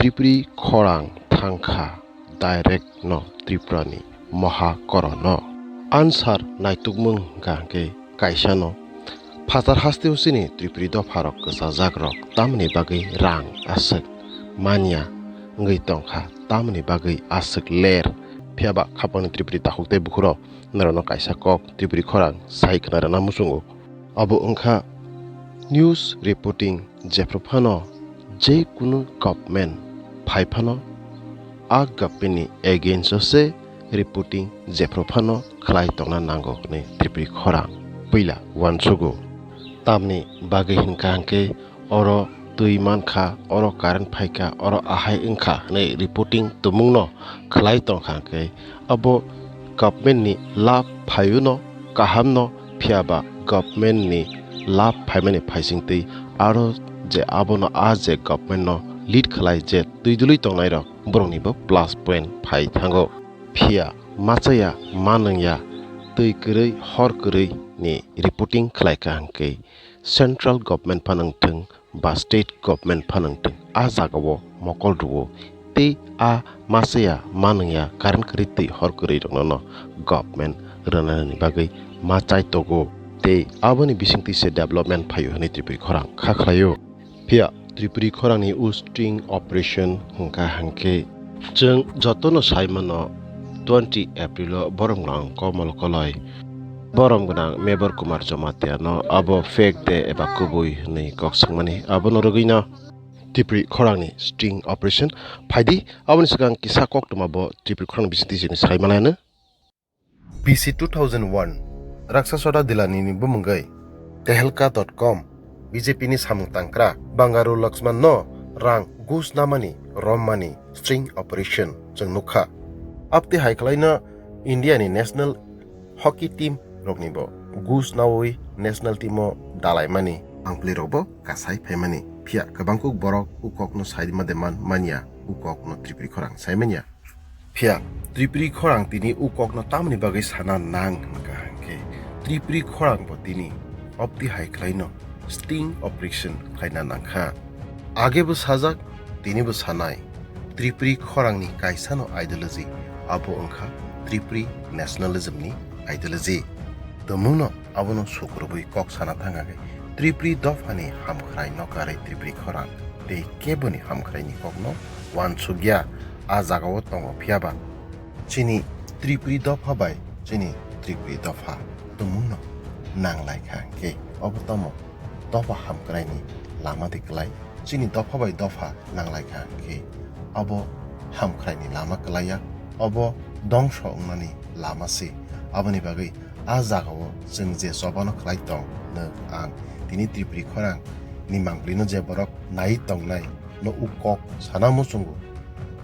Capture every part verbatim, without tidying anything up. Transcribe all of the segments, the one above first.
Tripuri khorang thangkha direct no Tripura ni moha korono. Answer naitukmung hwnkha hwnkhe kaisano phatar hasteo chini Tripuri dopharok kwchajak rok tamoni bagwi rang aswk manya wngwi tongkha, tamoni bagwi aswk ler. Phiyaba khapangni Tripuri takhuk tei bukhurok norokno kaisa kok Tripuri khorang sai khna rwna muchungo. Abo wngkha news reporting, jephru phano je kunu government phai phano a government ni against o se reporting jephru phano khlai tongna nango hwnwi Tripuri khorang puila uansugo. Tamni bagwi hwnkha hwnkhe oro twi mankha, oro current phaikha, oro ahai wngkha hwnwi reporting tumungno khlai tongkha hwnkhe abo government ni labh phaiuno kahamno, phiyaba government ni labh phaimani phaisingtwi aro je abono a je government no lead khlai je twi dului tongnairok boroknibo plus point phai thango. Phiya machaya manwngya twi kwrwi hor kwrwi ni reporting khlaikha hwnkhe central government phano wngthwng ba state government phano wngthwng, a jagao mokol rwo tei a machaya manwngya current kwrwi twi hor kwrwi rokno government rwnani bagwi ma chai togo tei aboni bisingtwi se development phaio hwnwi Tripuri khorang kha khlaio. Phiya Tripuri khorangni o sting operation hwnkha hwnkhe chwng jotono sai mano twenty April o borom gwnang Komol Koloi, borom gwnang Mebar Kumar Jamatia no abo fake de eba kubui hwnwi kok swngmani. Abono rwgwino Tripuri khorangni sting operation phaidi. Aboni swkang kisa koktwma bo Tripuri khorang bisingtwi chini sai manlaiano. B C two thousand one, Rakshasota Dilani ni bumungwi Tehelka dot com, B J P ni samung tangkra Bangaru Lakshman no rang gus namani rommani sting operation chwng nukha. Abtwi hai khwlaino India ni national hockey team roknibo gus nawi national team o dalaimani, angpli rokbo kasai phaimani. Phiya kwbangkuk borok u kokno sai ma de man manya, u kokno Tripuri khorang sai manya. Phiya Tripuri khorang tini u kokno tamoni bagwi sana nang hwnkha hwnkhe Tripuri khorang bo tini opti hai khlaino sting operation khlaina nangkha. Age bo sajak, tini bo sanai, Tripuri khorangni kaisano ideology, abo wngkha Tripuri nationalism ni ideology. Tumungno abono sukrubwi kok sana thangkha khe Tripuri dophani hamkhrai no karwi Tripuri khorang tei keboni hamkhraini kokno uansukya a jagao tongo. Phiyaba chini Tripuri dopha bai chini Tripuri dopha tumungno nanglaikha hwnkhe obo tamo dopha hamkhraini lama de kwlai. Chini dopha bai dopha nanglaikha hwnkhe abo hamkhraini lama kwlaiya, obo dongso wngnani lama se. Aboni bagwi a jagao chwng je chobano khlai tong, nwng ang tini Tripuri khorang ni mangpilino je borok naiwi tongnai no u kok sana muchungo.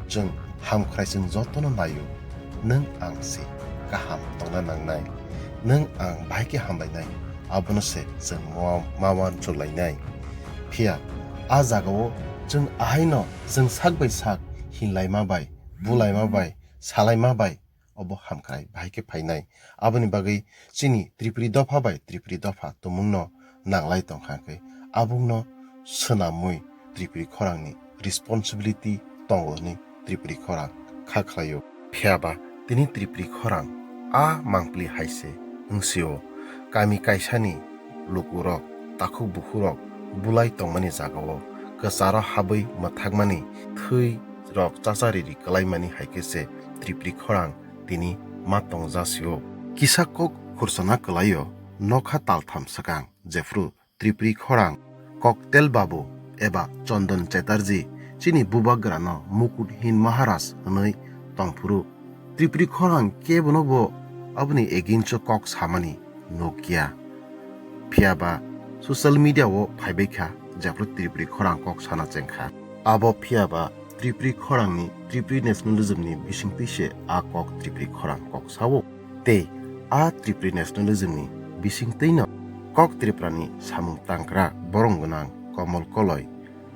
Chwng hamkhrai chwng jotono naio, nwng ang se kaham tongna nangnai, nwng ang bahai khe hamlainai, abono se chwng ma-, ma uansuk lainai. Phiya a jagao chwng ahaino chwng sak bai sak hinlaima bai, bulaima bai, salaima bai obo hamkhrai bahai khe phainai. Aboni bagwi chini Tripuri dopha bai Tripuri dopha tumungno nanglai tongkha hwnkhe abongno swnamwi Tripuri khorangni responsibility tongo hwnwi Tripuri khorang kha khlaio. Phiyaba tini Tripuri khorang a mangpili hai se wngsio. Kami kaisani lukurok, takhuk bukhurok bulai tongmani jagao kwcharo habwi mwthakmani, thwi rok chachariri kwlaimani hai khe se Tripuri khorang tini ma tongjasio. Kisa kok khursana kwlaio nokha taltham swkang, jephru Tripuri khorang Koktel Babu eba Chandan Chatterjee chini bubagrano Mukut Hin Maharaj hwnwi tongphuru. Tripuri khorang kebono bo aboni against o kok samani nukya. Phiyaba social media o phaibaikha jephru Tripuri khorang kok sana chengkha. Abo phiyaba Tripuri khorangni, Tripuri nationalism ni bisingtwi se a kok Tripuri khorang kok sao. Tei a Tripuri nationalism ni bisingtwino kok Tripura ni samung tangkra borom gwnang Komol Koloi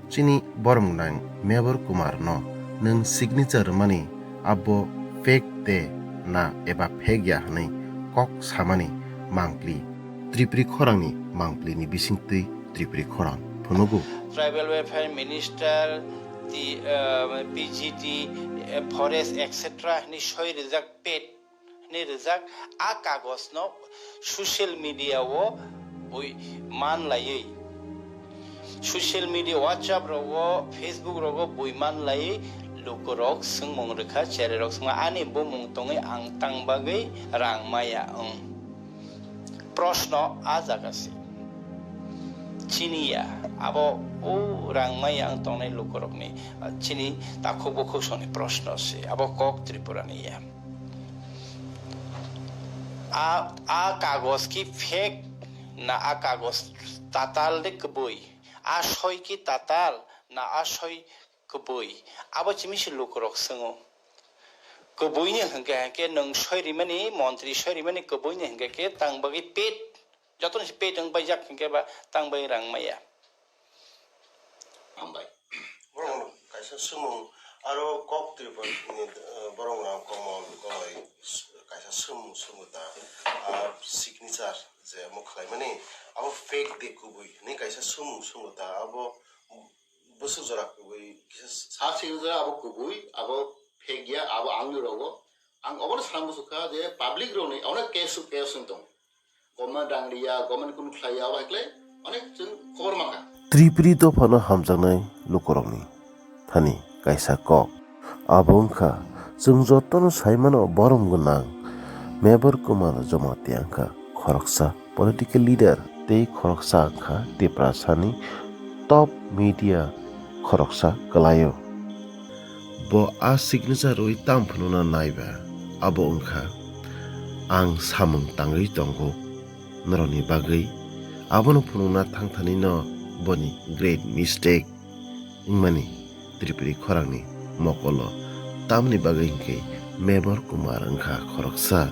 chini borom gwnang Mebar Kumar no nwng signature rwmani abo fake de na eba fake ya hwnwi kok samani mangpli Tripuri khorangni mangpli ni bisingtwi Tripuri khorang phunugo. Tribal Welfare Minister T, eh, P G T, eh, forest, et cetera hinwi soi rijak, paid hinwi rijak, a kagojno social media o bui man laiwi, social media, WhatsApp rogo, Facebook rogo bui man laiwi lukurok swngmung rwkha, chererok swngma ani bumung tongwi ang tang bagwi rang maya wng. Proshno a jaga se. Chini ya, abo o rang maya ang tongnai lukurokni, ah, chini takhuk bukhuk songni proshno se. Abo kok Tripura ni ya. A, a kagoj ki fake na a kagoj tatal de kwbwi? A soi ki tatal na a soi kwbwi? Abo chimi se lukurok swngo. Kwbwini hwnkhe, hwnkhe nwng soi rimani, montri soi rimani kwbwini hwnkhe khe tang bagwi paid, jotono se paid wng paijak hwnkhe ba tang bagwi rang maya. Hambai. Borok kaisa swngmung aro kok Tripura ni, eh, borok rang Komol Koloi kaisa swngmung swngwi ta, ah, signature je omo khlaimani abo fake de kubui hinwi kaisa swngmung swngwi ta abo bwswk jora kubui kisa sa signature abo kubui abo fake ya abo ang ni rogo ang obono sana muchukha je public rokni onek case case wng tong. Government rang riya, government kunu khlaiya, abo hai khlai onek chwng khobor mankha. Tripuri dophano hamjaknai lukurokni thani kaisa kok. Abo wngkha, chwng jotono saimano borom gwnang Mebar Kumar Jamatia wngkha khoroksa political leader tei khoroksa wngkha Tiprasani top media khoroksa kwlaio. Bo a signature rwi tam phunukna naiba, abo wngkha, ang samung tangwi tongo norokni bagwi, abono phunukna thangthanino boni great mistake wngmani Tripuri khorangni mokolo. Tamni bagwi hwnkhe Mebar Kumar wngkha khoroksa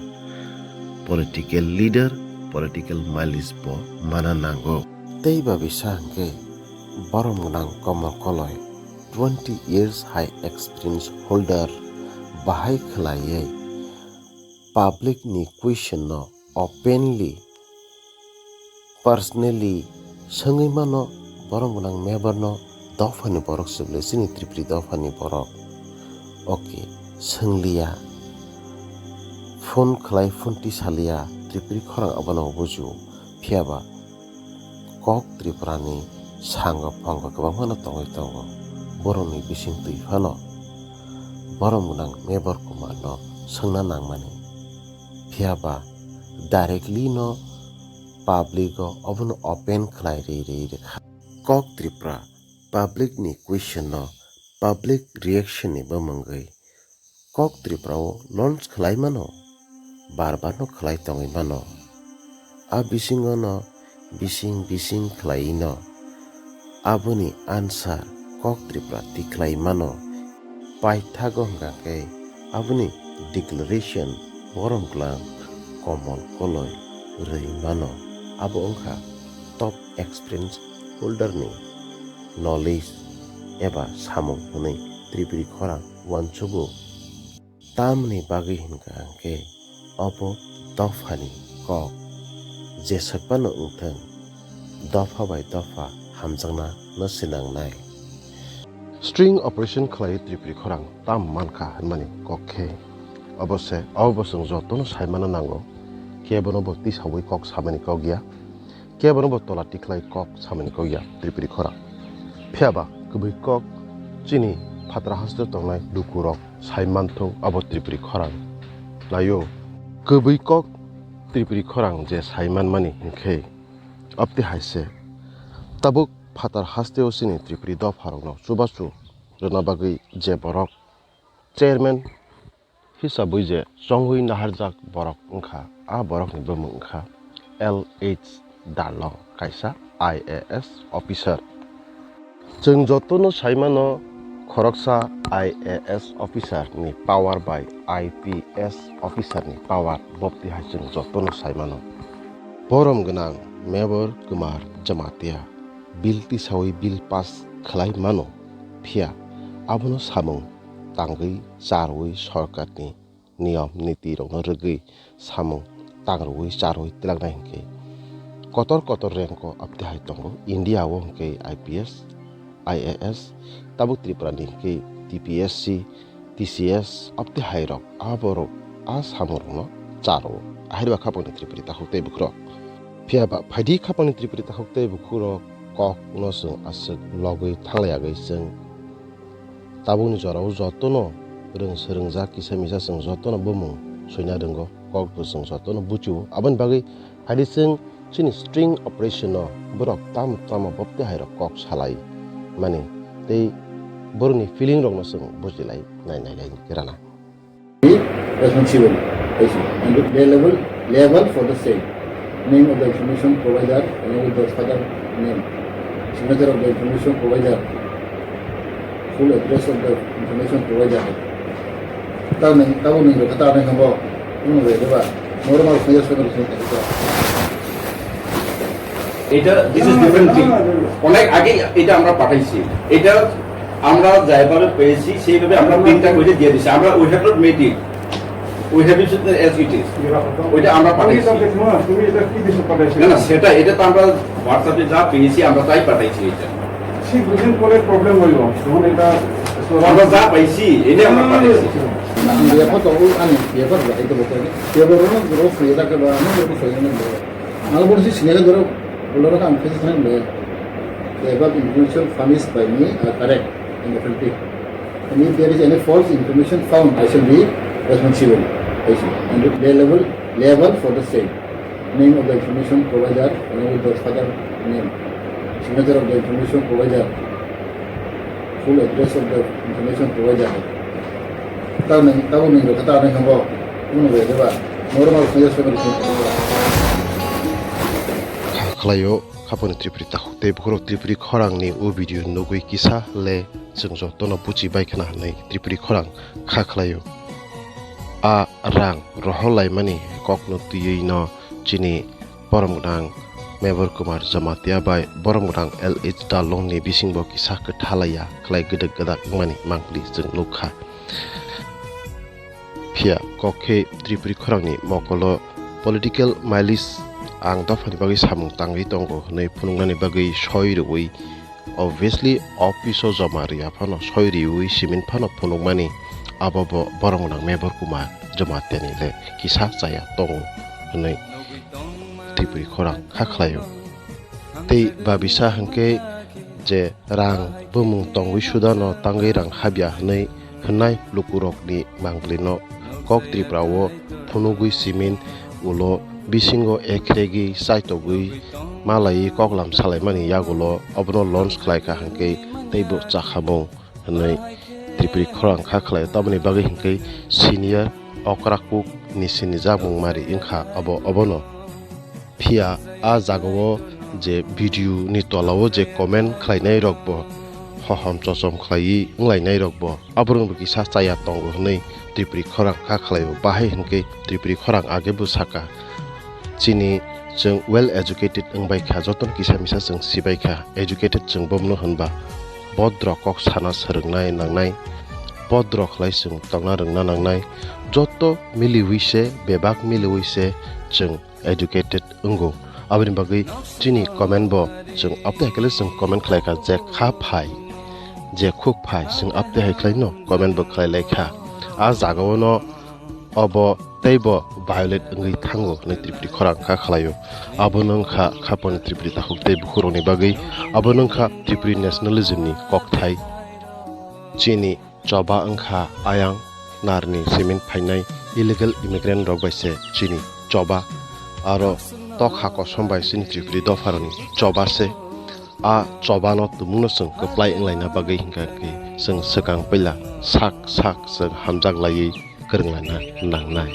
political leader, political mileage bo mana nango. Tei ba bisa hwnkhe borom gwnang Komol Koloi twenty years high experience holder bahai khwlaiwi public ni question no openly, personally swngwi mano borom gwnang Mebar no dophani borok se bwle chini Tripuri dophani borok. Okay, swngliya. Phone khlai phone tisaliya, Tripuri khorang abono buju. Phiyaba kok Tripurani sango pongo kwbangmano tongwi tongo. Borokni bising twi phano borom gwnang Mebar Kumarno swngna nangmani. Phiyaba directly no public o obono open khlai rwi rwi rwkha. Kok Tripura public ni question no public reaction ni bwmwngwi Kok Tripura o launch khlai mano, bar bar no khlai tongwi mano. A bisingo no bising bising khlaiwi no aboni answer Kok Tripura tikhlai mano. Paithago hwnkha khe aboni declaration borom gwnang Komol Koloi rwi mano. Abo wngkha top experience holder ni knowledge eba samung hwnwi Tripuri khorang uansugo. Tamni bagwi hwnkha hwnkhe obo dophani kok, jeswk phano wngthwng, dopha bai dopha hamjakna no swnangnai. String operation khlaiwi Tripuri khorang tam mankha hwnmani kok khe obo se, obo bo chwng jotono saimano nango, kebono bo tisawi kok samani kok ya. Kebono bo tola tikhlai kok samani kok ya Tripuri khorang. Phiyaba kwbwi kok chini phatra haste tongnai lukurok sai manthok abo Tripuri khorang. Naio kwbwi kok Tripuri khorang je sai manmani hinkhe abte hai se. Tabuk phatar hasteo chini Tripuri dopharokno chubachu rwna bagwi je borok chairman hisabwi je chongwi naharjak borok wngkha, a borokni bumung wngkha L H Darlong, kaisa I A S officer. Chwng jotono saimano khoroksa I A S officer ni power bai I P S officer ni power bopti hai chwng jotono saimano. Borom gwnang Mebar Kumar Jamatia bill tisawi bill pass khlai mano, phiya abono samung tangwi charwi sorkarni niyom niti rokno rwgwi samung tangrwi charwi twlangnai hinkhe kotor kotor rank o abtihai tongo India o hinkhe I P S, I A S, tabuk Tripura ni hwnkhe T P S C, T C S, abtwi hairok, aborok a samung rokno charo. Ahirba khapangni Tripuri takhuk tei bukhurok. Phiya ba phaidi khapangni Tripuri takhuk tei bukhurok kokno chwng aswk logwi thanglai agwi chwng tabukni jorao jotono rwng swrwngjak kisa misa chwng jotono bumung soina rwngo, kokbo chwng jotono buchio. Aboni bagwi phaidi chwng chini string operation no borok tamo tamo bopte hairok kok salai mani tei borokni feeling rokno chwng bujilai nai nai lai rana. Responsible, I C, and the level, level for the same. Name of the information provider along with the father name. Signature of the information provider. Full address of the information provider. Tamo nang, tamo nang, kata nang habo, ano re ba, normal file sa. এটা, this is different thing. অনেক আগে এটা আমরা পাঠাইছি। এটা আমরা যেভাবে পেয়েছি সেইভাবে আমরা প্রিন্টটা করে দিয়ে দিছি। আমরা, we have not made it, we have it as it is. ওইটা আমরা পাঠাইছি। তুমি এটা কি দেশে পাঠাইছো? না, না, সেটা, এটা তো আমরা WhatsApp-এ যা পেয়েছি আমরা তাই পাঠাইছি এটা। ঠিক বুঝেন পরে প্রবলেম হইব, যখন এটা আমরা যা পাইছি এটা আমরা পাঠাইছি। Ang biya photo o ani biya photo ba ito bokhe. Biya photo no gro free da ke ba no gro free no. Ang bor si sine gro, bolo ka ang phesi sine le. The above information furnished by me are correct and authentic. And if there is any false information found, I shall be responsible. I see. And the level, level for the same. Name of the information provider along with the father name. Signature of the information provider. Full address of the information provider. Tamo nang, tamo nang, kata nang habo, ano re ba, normal file sa. Kha khlaio, khapangni Tripuri takhuk tei bukhurok Tripuri khorangni o video nugwi kisa le chwng jotono buchi bai khna hwnwi Tripuri khorang kha khlaio. A rang rohor laimani kokno twiwi no chini borom gwnang Mebor Kumar Jamatia bai borom gwnang L H Dalong ni bisingbo kisa kwthalaiya khlai gwdwk gwdak wngmani mangpili chwng nukha. Phiya kok khe Tripuri khorangni mokolo political mileage ang dophani bagwi samung tangwi tongo hwnwi phunuknani bagwi soi rwui, obviously, office o joma rwya phano soi rwui simin phano phunukmani abo bo borom gwnang Mebor Kumar Jamatia ni le kisa chaya tongo hwnwi Tripuri khorang kha khlaio. Tei babisa hwnkhe je rang bumung tongwi sudano tangwi rang habya hwnwi hwnnai lukurokni mangpilino kok Tripura o phunugwi simin ulo bisingo ekhregi chaitogwi malaiwi koklam salaimani yagulo obono launch khlaikha hwnkhe teibo chakhamung hwnwi Tripuri khorang kha khlaio. Tamoni bagwi hwnkhe senior okra kuk ni sinijakmung mari wngkha obo obono. Phiya a jagao je video ni tolao je comment khlainai rokbo hohom chochom khlaiwi wnglainai rokbo aborokbo kisa chaya tongo hwnwi Tripuri khorang kha khlaio. Bahai hwnkhe Tripuri khorang age bo saka, chini chwng well educated wngbai kha, jotono kisa misa chwng sibai kha, educated chwng bomno hwnba bodro kok sana swrwngnai nangnai, bodro khlai chwng tongna rwngna nangnai, joto miliwi se, bebak miliwi se chwng educated wngo. Aboni bagwi chini comment bo chwng apte hai khe le chwng comment khlai kha je kha phai, je khuk phai chwng apte hai khlai no comment bo khlai lai kha. A jagao no obo teibo violate wngwi thango hwnwi Tripuri khorang kha khlaio. Abo no wngkha khapangni Tripuri takhuk tei bukhurokni bagwi, abo no wngkha Tripuri nationalism ni kokthai. Chini choba wngkha ayang narni simin phainai illegal immigrant rok bai se chini choba. Aro tokha kosom bai chini Tripuri dopharokni choba se. A chobano tumungno chwng kwplai wnglaina bagwi hwnkha khe chwng swkang puila sak sak chwng hamjak laiwi kwrwng laina nangnai.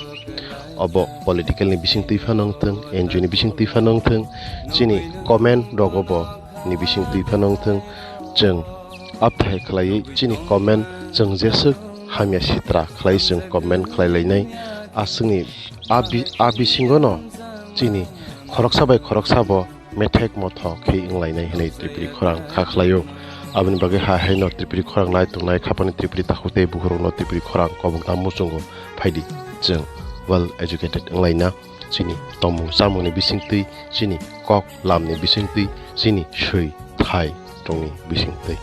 Obo political ni bisingtwi phano wngthwng, N G O ni bisingtwi phano wngthwng, chini comment rogo bo ni bisingtwi phano wngthwng, chwng aphai khlaiwi chini comment chwng jeswk hamya sitra khlai chwng comment khlai lainai. Aswkni a bi-, a bisingono chini khoroksa bai khoroksa bo methek mothok khe wnglainai hwnwi Tripuri khorang kha khlaio. Aboni bagwi hai haino Tripuri khorang nai tongnai khapani Tripuri takhuk tei bukhurokno Tripuri khorang kobokna muchungo phaidi chwng well educated wnglaina chini tongmung chamungni bisingtwi, chini kok lamni bisingtwi, chini swi thai tongni bisingtwi.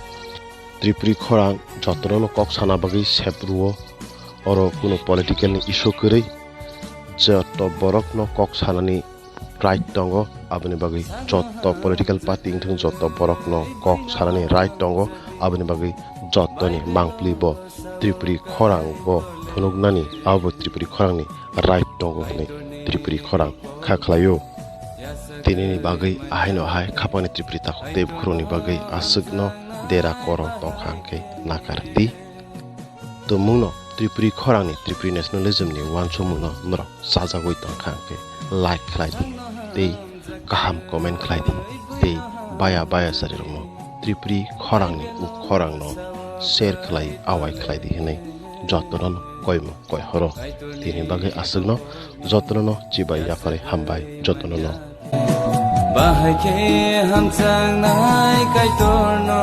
Tripuri khorang jotono kok sana bagwi sep rwo. Oro kunu political ni issue kwrwi, joto borokno kok sanani right tongo, aboni bagwi joto political party wngthung joto borokno kok sanani right tongo, aboni bagwi jotoni mangpli bo Tripuri khorang bo phunuknani, abo Tripuri khorangni right tongo hwnwi Tripuri khorang kha khlaio. Tinini bagwi ahaino hai khapangni Tripuri takhuk tei bukhurokni bagwi aswkno dera koro tongkha hwnkhe nakar di. Tumungno Tripuri khorangni Tripuri nationalism ni uansukmungno norok chajagwi tongkha hwnkhe like khlai di tei kaham comment khlai di tei baya baya sarirokno Tripuri khorangni uk khorangno share khlai awai khlai di hwnwi jotono koimung koi horo. Tini bagwi aswkno jotono chibai yaphari hambai jotono. Bahai khe hamjaknai Kaitorno.